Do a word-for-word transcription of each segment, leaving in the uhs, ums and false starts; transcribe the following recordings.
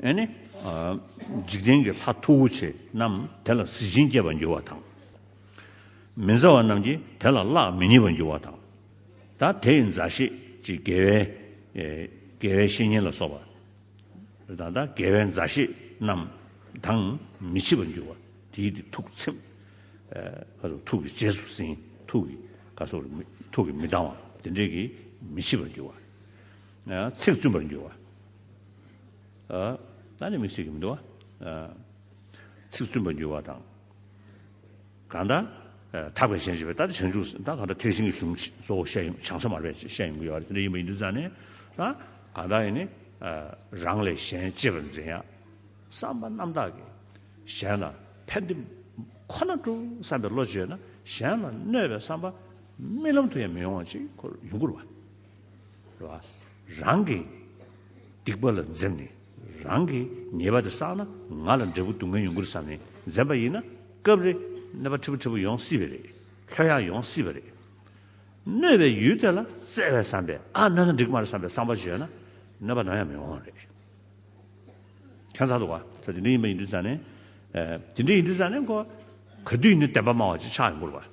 ཨེ་ནི། ཨ། འཇིག་རྟེན་གྱི་ལྷ་མཐུ་བོ་ཆེ་རྣམས་དེ་ལ་གཟི་བྱིན་སྐྱེས་པར་འགྱུར་བ་དང་། མི་མཛའ་བ་རྣམས་ཀྱིས་དེ་ལ་གླགས་མི་རྙེད་པར་འགྱུར་བ་དང་། ད་དེའི་མཛའ་བཤེས་ཀྱི་དགེ་བའི་ཨེ་དགེ་བའི་བཤེས་གཉེན་ལ་སོགས་པ། ད་ལྟ་དགེ་བའི་མཛའ་བཤེས་རྣམས་དང་མི་ཕྱེད་པར་འགྱུར་བ། དེའི་དེ་ཐུགས་ཚིམ། ཨ། ག་ཚོད་ཐུགས་ཀྱི་རྗེས་སུ་ཟིན། ཐུགས་ཀྱི་ག་ཚོད་མི་ཐུགས་ཀྱི་མི་འདང་བ་དེ་འདྲས་ཀྱིས་མི་ཕྱེད་པར་འགྱུར་བ། ཨ། ཚིག་བཙུན་པར་འགྱུར་བ། ཨ། ད་ནི་དམིགས་བསལ་གྱི་མི་འདུག་བ། ཨ། ཚིག་བཙུན་པར་འགྱུར་བ་དང་། གང་ལྟར། ཨ། ཐར་པའི་གཞན་གཅེས་པའི་ད་བྱང་ཆུབ་ད་གང་ལྟར་ཐེག་ཆེན་གྱི་གཞུང་གཙོ་བོ་བཤད་ཡོང་། བྱང་སེམས་མར་པས་བཤད་ཡོང་གི་ཡོད་རེད། དེ་འདྲ་ཡིན་པ་ཡིན་དུས་ཙང་ནས། ད་གང་ལྟར་ཡིན་ནི། ཨ། རང་ལས་གཞན་གཅེས་པར་འཛིན་ཡ། བསམ་པ་རྣམ་དག་གིས་གཞན་ལ་ཕན་བདེ་ཁོ་ན་སྒྲུབ་བསམ་པའི་བློ་ཅིག་ཡོད་ན། གཞན་ལ་གནོད་པའི་བསམ་པ་རྨི་ལམ་དུ་ཡང་མི་ཡོང་བ་ཅིག་ཁོར་ཡོང་གི་རེད་བ། རེད་བ། རང་གི་སྡིག་པ་ལ་འཛེམ་ནས། རང་གི་ཉེས་པ་དེ་བསགས་ན་ང་ལ་འབྲས་བུ་སྡུག་བསྔལ་ཡོང་གི་རེད་བསམ་ནས་འཛེམ་པ་ཡིན་ན། སྐབས་རེ་གནོད་པ་ཕྲན་བུ་ཕྲན་བུ་ཡོང་སྲིད་པ་རེད། ལྷོད་ཡངས་ཡོང་སྲིད་པ་རེད། གནོད་པའི་ཡུལ་དེ་ལ་བརྩེ་བའི་བསམ་པས། ཨ། གནོད་ན་འགྲིག་གི་མ་རེད་བསམ་པའི་བསམ་པ་ཅིག་ཡོད་ན་གནོད་པ་ནམ་ཡང་མི་འོང་རེད། ཁྱད་མཚར་འདུག་བ། ད་དེ་འདྲ་ཡིན་པ་ཡིན་དུས་ཙང་ནས། ཨ། དེ་འདྲ་ཡིན་དུས་ཙང་ནས་ཁོ་ག་དུས་ཡིན་ནའི་བདེན་པ་སྨྲ་བ་ཅིག་ཆགས་ཡོང་གི་རེད་བ།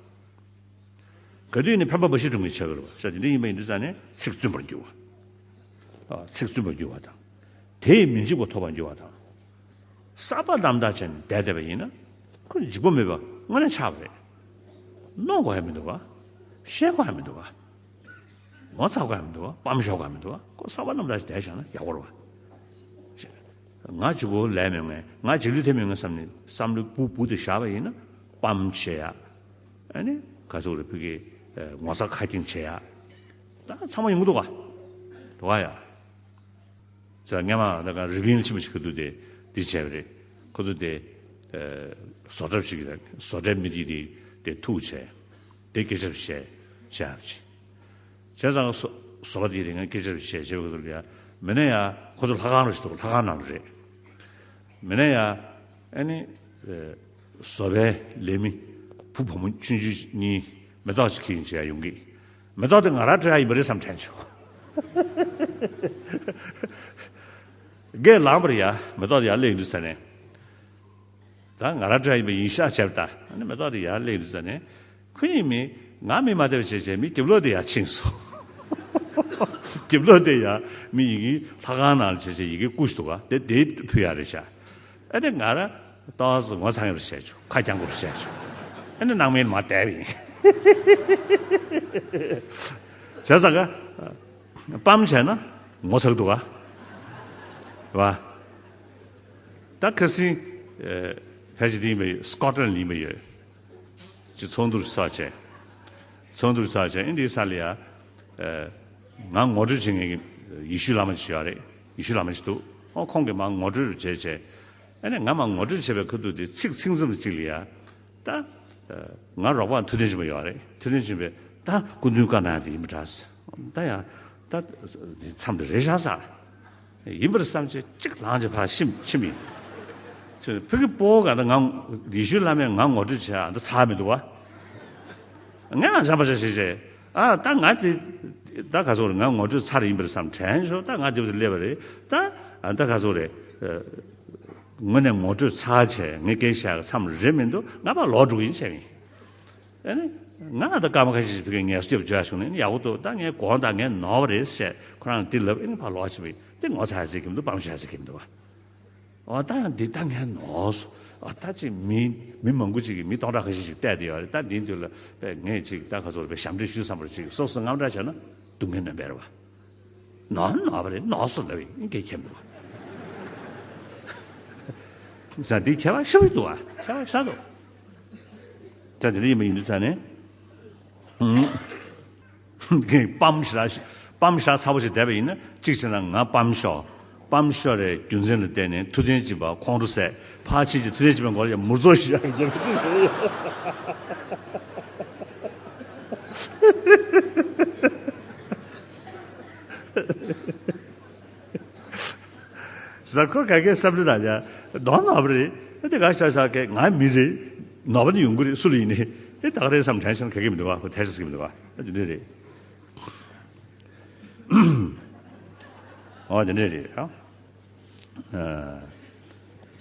ག་དུས་ཡིན་ནའི་ཕན་པ་འབའ་ཞིག་འབྱུང་གི་ཆགས་ཀྱི་རེད་བ། ད་དེ་འདྲ་ཡིན་པ་ཡིན་དུས་ཙང་ནས་ཚིག་བཙུན་པར་འགྱུར་བ། ཨ། ཚིག་བཙུན་པར་འགྱུར་བ་དང་། དེས་མི་འཇིགས་པ་ཐོབ་པར་འགྱུར་བ་དང་། བསམ་པ་རྣམ་དག་བྱས་ནས་བསྡད་བསྡད་པ་ཡིན་ན། ཁོ་འཇིགས་པ་མེད་པ་དངོས་གནས་ཆགས་པ་རེད། གནོད་དགོས་ཡ་མི་འདུག་ག། ཤེས་དགོས་ཡ་མི་འདུག་ག། ངོ་ཚ་དགོས་ཡ་མི་འདུག་ག། སྤམ་ཤོར་དགོས་ཡ་མི་འདུག་ག། ཁོ་བསམ་པ་རྣམ་དག་བྱས་བསྡད་བཞག་ན་ཡག་པོ་རེད་བ། ང་གཅིག་པོ་ལས་མེད་ངེས། ང་རྗེས་ལུས་ཐེབས་མེད་ངེས་བསམ་ནས་བསམ་བློ་སྦུག་སྦུག་དེ་བཞག་པ་ཡིན་ན། སྤམ་བྱེད་ཡ། ཨ་ནི་ག་ཚོད་རེད། ཕ་གི་ངོ་ཚ་ཁ་སྐྱེངས་བྱེད་ཡ། ད་ཚང་མ་ཡོང་གི་འདུག་ག། འདུག་ག་ཡ། ཟེར། སྔས་མ་ད་ག་རི་པིན་ཆེན་པོ་ཞིག་གི་འདུག་སྟེ། འདི་བྱས་པ་རེད། ཁོ་ཚོ་དེ། ཨ། བཟོ་གྲྭ་ཞིག་གི་བཟོ་གྲྭའི་མི་དེ་དེ་དེ་ཐུག་བྱས། དེ་སྐད་ཆ་བཤད་བྱས་པ་ཅིག། བྱས་ཙང་བཟོ་བཟོ་པ་དེ་དེ་ང་སྐད་ཆ་བཤད་བྱས་པ་ཁོ་ཚོ་ལ་ཡ། མི་ན་ཡ་ཁོ་ཚོ་ལྷ་ཁང་རུ་ཞིག་འདུག། ལྷ་ཁང་ནང་རུ་རེད། མི་ན་ཡ། ཨ་ནི། ཨ། བཟོ་པའི་ལས་མི་བུ་བུ་མོ་ཆུང་ཆུང་གཉིས་མེ་ཏོག་ཅིག་ཁྱེར་ཡིན་བྱས་ཡོང་གི། མེ་ཏོག་དེ་ང་རང་སྤྲད་ཡ་ཡིན་པ་རེད་བསམ་དྲན་བྱུང་། རྒན་ལངས་པ་རེད་ཡ། མེ་ཏོག་དེ་ཡར་སླེབས་ཡོང་དུས་ཙ་ནས། ད་ང་རང་སྤྲད་ཡ་ཡིན་པ་ཡིན་ཤག་བྱས་པ་ད། ཨ་ནི་མེ་ཏོག་དེ་ཡར་སླེབས་ཡོང་དུས་ཙ་ནས། ཁོ་གཉིས་མི་ང་མི་མ་བདེ་བ་བྱས་བྱས་མི་རྒྱབ་ལོགས་དེ་ཡར་ཕྱིན་སོང་། རྒྱབ་ལོགས་དེ་ཡར་མི་ཡི་གེ་ལྷ་ཁང་ནང་ལ་བྱས་བྱས་ཡི་གེ་བརྐུས་འདུག་ག། དེ་དེ་ཕུལ་ཡ་རེད་ཤག། ཨ་ནི་ང་རང་ཏོག་ཙམ་ངོ་ཚ་ཡ་རུ་བྱས་བྱུང་། ཁ་རྐྱང་པོ་རུ་བྱས་བྱུང་། ཨ་ནི་སྣང་མེད་མར་བསྡད་པ་ཡིན། བྱས་ཙང་ག། སྤམ་བྱས་ན་ངོ་ཚ་གི་འདུག་ག། རེད་བ། ད་ཁ་སང་། ཨ། ཕལ་ཆེར་དེ་ཡིན་པ་ཡོད། སི་ཀོ་ཊི་ལན་ཡིན་པ་ཡོད། ཅིག་ཚོགས་འདུར་ཚོགས་བྱས། ཚོགས་འདུར་ཚོགས་བྱས། ཨིན་དེའི་ས་ལ་ཡ། ཨ། ང་ངོ་སྤྲོད་བྱེད་མཁན་གྱི་ཡེ་ཤུ་བླ་མ་ཅིག་ཡོད་རེད། ཡེ་ཤུ་བླ་མ་ཅིག་འདུག། ཨོ་ཁོང་གིས་མར་ངོ་སྤྲོད་བྱས་བྱས། ཨ་ནི་ང་མར་ངོ་སྤྲོད་བྱས་པའི་ཁ་ཐུག་དེ་ཚིག་ཚིག་མཚམས་གཅིག་ལ་ཡ། ད། ཨ། ང་རོགས་པ་ཐུབ་བསྟན་ཆེན་པོ་ཡོད་རེད། ཐུབ་བསྟན་ཆེན་པོས་ད་སྐུ་མདུན་བཀའ་གནང་ཡ་དེ་ཡིན་པ་འདྲ། ད་ཡ། ད་མཚམས་དེ་རེད་ཤག་ཟེར། ཡིན་པར་བསམ་བྱས་གཅིག་ལངས་བྱས་ཕར་ཕྱིན་ཕྱིན་པ་ཡིན། ཁྱོད་ཕ་གི་སྤོ་བོ་ག་ད་ང་ཡེ་ཤུ་བླ་མས་ང་ངོ་སྤྲོད་བྱས་ཨ་འདི་ཚར་མི་འདུག་བ། ང་ང་འཇམ་པ་ཆ་ཤེས་བྱས། ཨ་ད་ང་དེ་ད་ག་ཚོད་རེད། ང་ངོ་སྤྲོད་ཚར་ཡིན་པར་བསམ་དྲན་ཤོག། ད་ང་དེ་བར་དུ་སླེབས་པ་རེད། ད་ཨ་ད་ག་ཚོད་རེད། ཨ། དངོས་གནས་ངོ་སྤྲོད་ཚར་བྱས་ངས་སྐད་བཤད་མཚམས་རེད་མི་འདུག། ང་ཕར་ལོག་འགྲོ་གི་ཡིན་བྱས་པ་ཡིན། ཨ་ནི། ང་ད་སྐར་མ་ཁ་ཤས་ཤིག་ཕ་གིར་ངལ་གསོ་རྒྱབ་བཅུག་ཡ་བྱུང་ནས་ཡག་པོ་འདུག། ད་ངས་དགོངས་དག། ངས་ནོར་བ་རེད་ཟེར་ཁོ་རང་ལ་འདི་ལབ། ཨ་ནི་ཕར་ལོག་ཕྱིན་པ་ཡིན། དེ་ངོ་ཚ་ཡ་ཟེར་གྱི་མི་འདུག། སྤམ་ཤོར་ཡ་ཟེར་གྱི་མི་འདུག་བ། འོ་ད་ཡང་འདི་ད་ངས་ནོར་སོང་། འོ་ད་ཅིག་མི་མི་མང་པོ་ཅིག་གིས་མི་སྟོང་ཕྲག་ཁ་ཤས་ཤིག་བལྟས་བསྡད་ཡོད་རེད། ད་འདིའི་མདུན་ལ་དཔེ་ངས་ཅིག་ད་ག་ཚོད་རེད། དཔེ་ཞབས་འདྲེན་ཞུ་བསམ་པ་རེད། ཅིག་སོ་སོ་དངངས་སྐྲག་བྱས་ན་སྡུག་བསྔལ་ནང་སྦས་རེད་བ། ནོར་ནོར་བ་རེད། ནོར་སོང་ལབ་ཡིན་སྐད་ཁྱེར་འདུག་བ། ཟ་འདི་ཁྱད་པར་ཤོར་གྱི་འདུག་བ། ཁྱད་པར་ཤོར་འདུག། ད་དེ་འདྲ་ཡིན་པ་ཡིན་དུས་ཙང་ནས། ངས་སྤམ་ཞེ་དྲག་སྤམ་ཞེ་དྲག་ཚ་པོ་ཞིག་བསྡད་པ་ཡིན་ན། གཅིག་བྱས་ན་ང་སྤམ་ཤོར། སྤམ་ཤོར་བའི་རྒྱུ་མཚན་ལ་བརྟེན་ནས་ཐུབ་བསྟན་སྦྱིན་པ་ཁོང་ཁྲོ་ཟད། ཕར་ཕྱིན་གྱི་ཐུབ་བསྟན་སྦྱིན་པའི་མགོ་ལ་ཡང་མུར་ཙོག་ཞིག་ཡང་ཡོད། ཟ་ཁོ་ག་གེ་བསམ་བློ་བཏང་ཡ། ནོར་ནོར་བ་རེད། དེ་ག་ཤ་ཤ་གེ་ང་མི་རེད། ནོར་བ་ནི་ཡོང་གི་རེད། སུ་ལ་ཡིན་ནའི་དེ་ད་ག་རེད་བསམ་དྲན་ཤེས་ན་ག་གེ་མི་འདུག་བ། ཁོ་ཐལ་ཤ་ཟ་གི་མི་འདུག་བ། དེ་འདྲ་རེད། ཨོ་དེ་འདྲ་རེད་ཨ།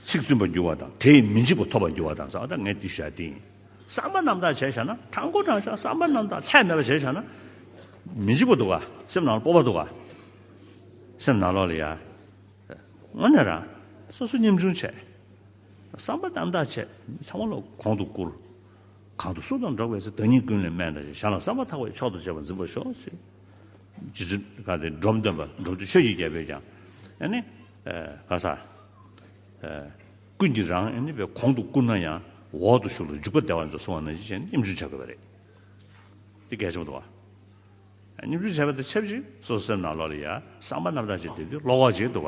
ཚིག་བཙུན་པར་འགྱུར་བ་དང་། དེས་མི་འཇིགས་པ་ཐོབ་པར་འགྱུར་བ་དང་ཟེར། ཨ་ད་ངས་འདི་ཞུ་ཡ་དེ་ཡིན། བསམ་པ་རྣམ་དག་བྱས་བཞག་ན། དྲང་པོ་དྲང་བཞག་བསམ་པ་རྣམ་དག་ལྷད་མེད་པ་བྱས་བཞག་ན། མི་འཇིགས་པ་འདུག་ག་སེམས་ནང་ལ་སྤོབས་པ་འདུག་ག་སེམས་ནང་ལོགས་ལ་ཡ། དངོས་གནས་རང་སོ་སོ་སྙོམས་ཆུང་བྱས། བསམ་པ་རྣམ་དག་བྱས། ཚང་མ་ལ་གོང་དུ་བཀུར། གང་དུ་སུ་དང་འགྲོགས་པའི་ཚེ། བདག་ཉིད་ཀུན་ལས་དམན་དང་། གཞན་ལ་བསམ་པ་ཐག་པས་མཆོག་ཏུ་བྱེད་པར་འཛིན་པར་ཤོག་ཅེས། རྗེ་བཙུན་ག་དེ་འབྲོམ་སྟོན་པ། འབྲོམ་སྟོན་ཆོས་ཀྱི་རྒྱལ་པོས་ཀྱང་། ཨ་ནི། ག་ས། ཀུན་གྱིས་རང་ཨ་ནི་བའི་གོང་དུ་བཀུར་ན་ཡང་། འོག་ཏུ་ཞུགས་ལ་འཇུག་པ་བདེ་བར་འཛིན་གསུངས་པ་ནང་བཞིན་བྱས་ནས་སྙོམས་འཇུག་བྱ་དགོས་པ་རེད། དེ་གལ་ཆེན་པོ་འདུག་བ། སྙོམས་འཇུག་བྱས་པ་དང་ཆབས་ཅིག་སོ་སོའི་སེམས་ནང་ལོགས་ལ་ཡ་བསམ་པ་རྣམ་དག་ཅིག་དེ་དུས་བློ་ཁོག་ཅིག་འདུག་ག་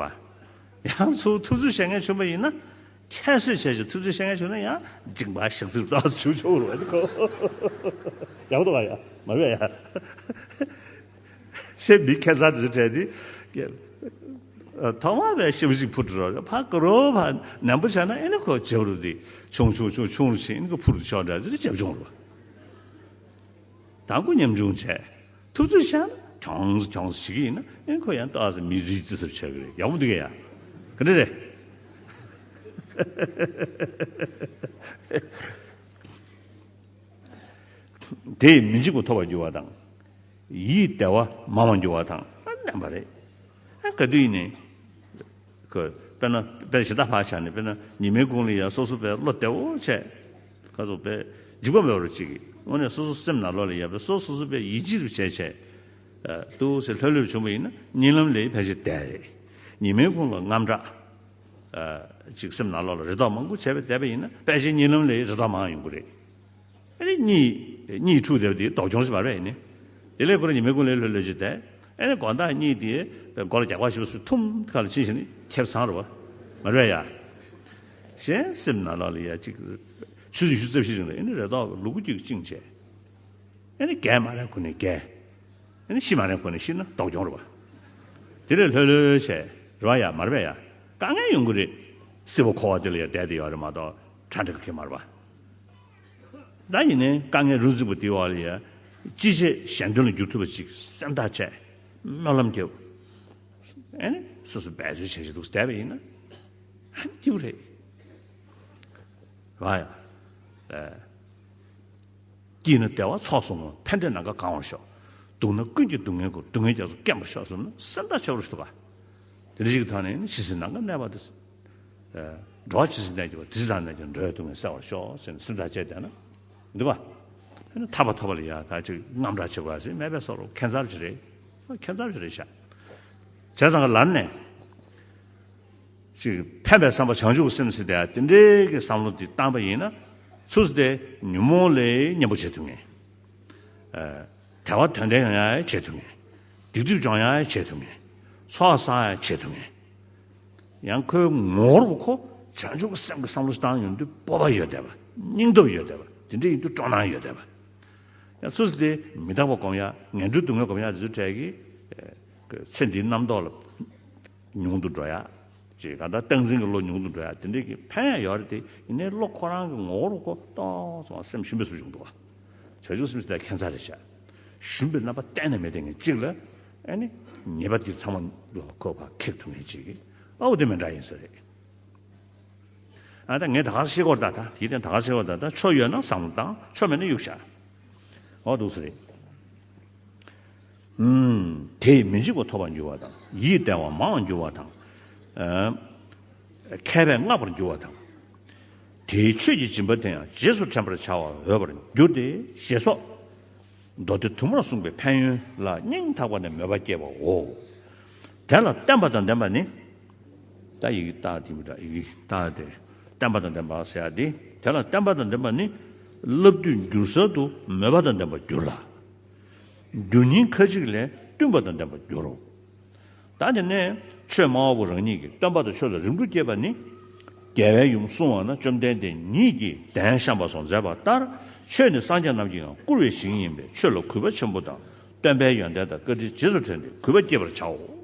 ཡང་ཚུར་ཐུབ་ཚོད་བྱེད་མཁན་བྱུང་བ་ཡིན་ན། ཁྱད་གསོད་བྱས་ཅིག་ཐུབ་ཚོད་བྱེད་མཁན་བྱུང་ན་ཡང་འཇིགས་པ་ཞག་ཚིར་ཏོག་ཙམ་བྱུང་ཆོག་རུ་བ་འདུག་ག་ཡག་པོ་འདུག་ག་ཡ་མ་རེད་ཡ། ཤེས་མི་ཁྱད་མཚར་དེ་ཚོ་བྲལ་ཏེ། ཐོག་མ་བས་ཤེས་པ་ཅིག་འཕུར་འགྲོ། ཕ་ག་རོ་ཕ་ནན་པོ་བྱས་ན་ཨེ་ནི་ཁོ་བྱེད་རུ་དེ་ཆུང་ཆུང་ཆུང་ཆུང་རུ་ཕྱིན་ཨེ་ནི་ཁོ་འཕུར་དུ་ཤོག་འདྲ་དེ་རྒྱབ་ཆུང་རུ། དང་པོ་ཉམ་ཆུང་བྱས། ཐུབ་ཚོད་བྱས་ན་གྱོང་གྱོང་ཞིག་ཡིན་ན་ཨེ་ཁོ་ཡང་ཏོག་ཙམ་མི་རིགས་རྩི་སྲབ་ཆགས་ཀྱི་རེད། ཡག་པོ་འདུག་གས་ཡ། ག་འདྲ་རེད། དེས་མི་འཇིགས་པ་ཐོབ་པར་འགྱུར་བ་དང་། ཡིད་བདེ་བ་མང་བར་འགྱུར་བ་དང་། ཨ་བདེན་པ་རེད། ཨ་ག་དུས་ཡིན་ནའི། ཁོས་དཔེར་ན་དཔེ་ཞེ་དྲག་ཕར་བཞག་ནས་དཔེར་ན་ཉི་མའི་གུང་ལ་ཡ་སོ་སོ་པའི་བློ་བདེ་བོ་བྱས། ཁ་སོ་པའི་འཇིགས་པ་མེད་པར་གཅིག་གིས་དངོས་གནས་སོ་སོ་སེམས་ནང་ལོགས་ལ་ཡ་པའི་སོ་སོ་སོ་པའི་ཡིད་ཆེས་རུ་བྱས་བྱས། ཏུ་སེ་ལྷོད་ལྷོད་བྱུང་བ་ཡིན་ན་གཉིད་ལམ་ལས་ཕལ་ཆེར་བདེ་རེད། ཉི་མའི་གུང་ལ་དངངས་སྐྲག་ཅིག་སེམས་ནང་ལོགས་ལ་རེ་དོགས་མང་པོ་བྱས་པའི་བསྡད་པ་ཡིན་ན་ཕལ་ཆེར་གཉིད་ལམ་ལས་རེ་དོགས་མང་ཡོང་གི་རེད། ཨ་ནི་གཉིད་གཉིད་འཁྲུག་བསྡད་པ་དེ་ལྡོག་གྱོང་ཞིག་མ་རེད་ནི། དེ་ལས་ཁོ་རང་ཉི་མའི་གུང་ལ་ལྷོད་ལྷོད་ཅིག་བསྡད། ཨ་ནི་དགོང་དག་གཉིད་དེ་མགོ་ལ་རྒྱག་པ་ཞིག་སུ་ཐུམ་ཁ་ལ་ཕྱིན་ཞིག་ནི་ཁེབས་ཚང་རུ་བ། མ་རེད་ཡ། གཞན་སེམས་ནང་ལོགས་ལ་ཡ་གཅིག་ཆུ་ཚོད་ཉི་ཤུ་རྩ་བཞི་རིང་ལ་ཨ་ནི་རེ་དོགས་ལུ་གུ་གཅིག་བཅིངས་བྱས། ཨ་ནི་རྒས་མ་རེད་ཁོ་ནི་རྒས། ཨ་ནི་ཤི་མ་རེད་ཁོ་ནི་ཤི་ན་ལྡོག་གྱོང་རུ་བ། དེ་ལས་ལྷོད་ལྷོད་བྱས་རུ་བ་ཡ་མ་རེད་པས་ཡ། དཀའ་ངལ་ཡོང་གི་རེད། སྲིད་པ་འཁོར་བ་དེ་ལ་ཡ་བསྡད་དེ་ཡོད་རེད་མ་གཏོགས་ཁྲ་འདྲ་གི་མ་རེད་པ། ད་ཡིན་ནའི་དཀའ་ངལ་རུ་འཛིགས་པ་དེའི་འོག་ལ་ཡ། ཅི་བྱས་གཞན་དོན་ལ་འགྱུར་ཐུབ་པ་ཅིག་སེམས་ཐག་བཅད། སྨོན་ལམ་རྒྱབ། ཨེ་ནི་སོ་སོ་འབད་རྩོལ་བྱེད་བྱེད་འདུག་བསྡད་པ་ཡིན་ན། ཨ་ནི་སྐྱིད་པོ་རེད། རེད་པ་ཡ། ཨེ། སྐྱིད་ན་བདེ་བ་ཚོགས་བསོད་ནམས། ཕན་བདེས་ནམ་མཁའ་གང་བར་ཤོག་སྡུག་ན་ཀུན་གྱིས་སྡུག་བསྔལ་ཁུར། སྡུག་བསྔལ་རྒྱ་མཚོ་སྐེམ་པར་ཤོག་ཟེར་ན་སེམས་ཐག་ཆོད་པོ་ཞིག་འདུག་ག་དེ་འདྲ་ཞིག་གི་ཐོག་ནས་ནི་ཇི་སྲིད་ནམ་མཁའ་གནས་པ་དེ། འགྲོ་བ་ཇི་སྲིད་གནས་ཀྱི་བར་དེ་སྲིད་ཐག་ནས་ཀྱང་འགྲོ་བའི་སྡུག་བསྔལ་བསལ་བར་ཤོག་ཟེར་ནས་སེམས་ཐག་བཅད་བསྡད་ན། འདུག་ག་ཨ་ནི་ཐར་པ་ཐོབ་པ་ལ་ཡ་ད་ཅིག་དངངས་སྐྲག་བྱེད་དགོས་ཟེར་མེད་པའི་བཟོ་འདྲ་ཁྱད་མཚར་ཅིག་རེད། ཁྱད་མཚར་ཅིག་རེད་ཤག་བྱས་ཙང་ག་ལར་ནས། ཅིག་ཕན་པའི་བསམ་པ་བྱང་ཆུབ་ཀྱི་སེམས་ཟེར་དེ་དེ་འདྲའི་གི་བསམ་བློ་དེ་བཏང་པ་ཡིན་ན། ཚུར་དེ་ཉོན་མོངས་ལས་གཉེན་པོ་བྱེད་ཐུབ་ངེས། ཨ། དལ་བ་དོན་ལྡན་ཡོང་ཡ་བྱེད་ཐུབ་ངེས། སྡིག་སྒྲིབ་སྦྱོང་ཡ་བྱེད་ཐུབ་ངེས། ཚོགས་བསགས་ཡ་བྱེད་ཐུབ་ངེས། ཡང་ཁོའི་ངོ་བོར་ཁོ་བྱང་ཆུབ་ཀྱི་སེམས་ཀྱི་བསམ་བློ་ཞིག་བཏང་ཡོང་དུས་སྤོབས་པ་ཡོད་བསྡད་པ། སྙིང་སྟོབས་ཡོད་བསྡད་པ། དེ་འདྲ་ཡིན་དུས་སྤྲོ་སྣང་ཡོད་བསྡད་པ། ཡང་ཚུར་དེ་མི་རྟག་པ་སྒོམ་ཡ། ངན་འགྲོའི་སྡུག་བསྔལ་སྒོམ་ཡ་དེ་ཚོའི་གྲས་ཀྱི་ཚེ་འདིའི་རྣམ་རྟོག་ལ་ཉུང་དུ་འགྲོ་ཡ། ཅེས་གང་ལྟར་སྟངས་འཛིན་གྱི་བློ་ཉུང་དུ་འགྲོ་ཡ་དེ་འདྲའི་གི་ཕན་ཡ་ཡོད་རེད་དེ། ཡིན་ནའི་བློ་ཁོ་རང་གི་ངོ་བོར་ཁོ་ཏོག་ཙམ་སེམས་ཞུམ་པའི་བཟོ་བྱུང་འདུག་བ། བྱང་ཆུབ་སེམས་དེ་ཁྱད་མཚར་རེད་ཤག་ཞུམ་པའི་རྣམ་པ་གཏན་ནས་མེད་དེ་ངས་གཅིག་ལ། ཨ་ནི་ཉེས་པ་དེ་ཚང་མ་ལ་ཁོ་ཕར་འཁྱེར་ཐུབ་མཁན་ཅིག་གི་ཨ་འོ་དེ་མི་འདྲ་ཡིན་ས་རེད། ཨ་ད་ངས་ད་ག་ཤེས་སྐོར་ད་ད་དེ་དེ་ད་ག་ཤེས་སྐོར་ད་ད་ཆོ་ཡོད་ན་བསམ་བློ་བཏང་། ཆོ་མེད་ན་གཡུག་བཞག་འོ་འདུག་ས་རེད། ཨུམ། དེས་མི་འཇིགས་པ་ཐོབ་པར་འགྱུར་བ་དང་། ཡིད་བདེ་བ་མང་བར་འགྱུར་བ་དང་། ཨ། མཁས་པས་བསྔགས་པར་འགྱུར་བ་དང་། དེའི་ཆོས་ཀྱི་སྦྱིན་པ་དེ་ཡང་རྗེས་སུ་དྲན་པར་བྱ་བར་འོས་པར་འགྱུར་ཏེ་ཞེས་སོགས། མདོ་སྡེ་ཐུན་མོང་གསུངས་པའི་ཕན་ཡོན་ལ་སྙིང་ཐག་པ་ནས་མོས་པ་སྐྱེ་བའོ། དེ་ལ་བརྟན་པ་དང་ལྡན་པ་ནི། ད་ཡི་གེ་རྟགས་དེ་མི་འདྲ། ཡི་གེ་རྟགས་དེ་བརྟན་པ་དང་ལྡན་པ་ཟེར་ཡ་དེ། དེ་ལ་བརྟན་པ་དང་ལྡན་པ་ནི། བསླབ་དུས་འགྱུར་སྲོལ་དུ་མོས་པ་དང་ལྡན་པར་འགྱུར་ལ། འགྱུར་ཉིན་ཁ་ཅིག་ལས་བསྟུན་པ་དང་ལྡན་པར་འགྱུར་རོ། ད་དེ་ནས་ཆོས་སྨྲ་བ་པོ་རང་ཉིད་ཀྱིས་སྟོན་པ་དང་ཆོས་ལ་རིམ་གྲོ་བསྐྱེད་པ་ནི། རྒྱལ་བའི་ཡུམ་གསུང་བ་ན་བཅོམ་ལྡན་འདས་ཉིད་ཀྱིས་གདན་བཤམས་པ་སོགས་མཛད་པ་ལྟར། ཆོས་ནི་སངས་རྒྱས་རྣམས་ཀྱིས་ཀྱང་བཀུར་བའི་ཞིང་ཡིན་པས། ཆོས་ལ་གུས་པ་ཆེན་པོ་དང་། སྟོན་པའི་ཡོན་ཏན་དང་བཀའ་དྲིན་རྗེས་སུ་དྲན་ཏེ་གུས་པ་བསྐྱེད་པར་བྱའོ།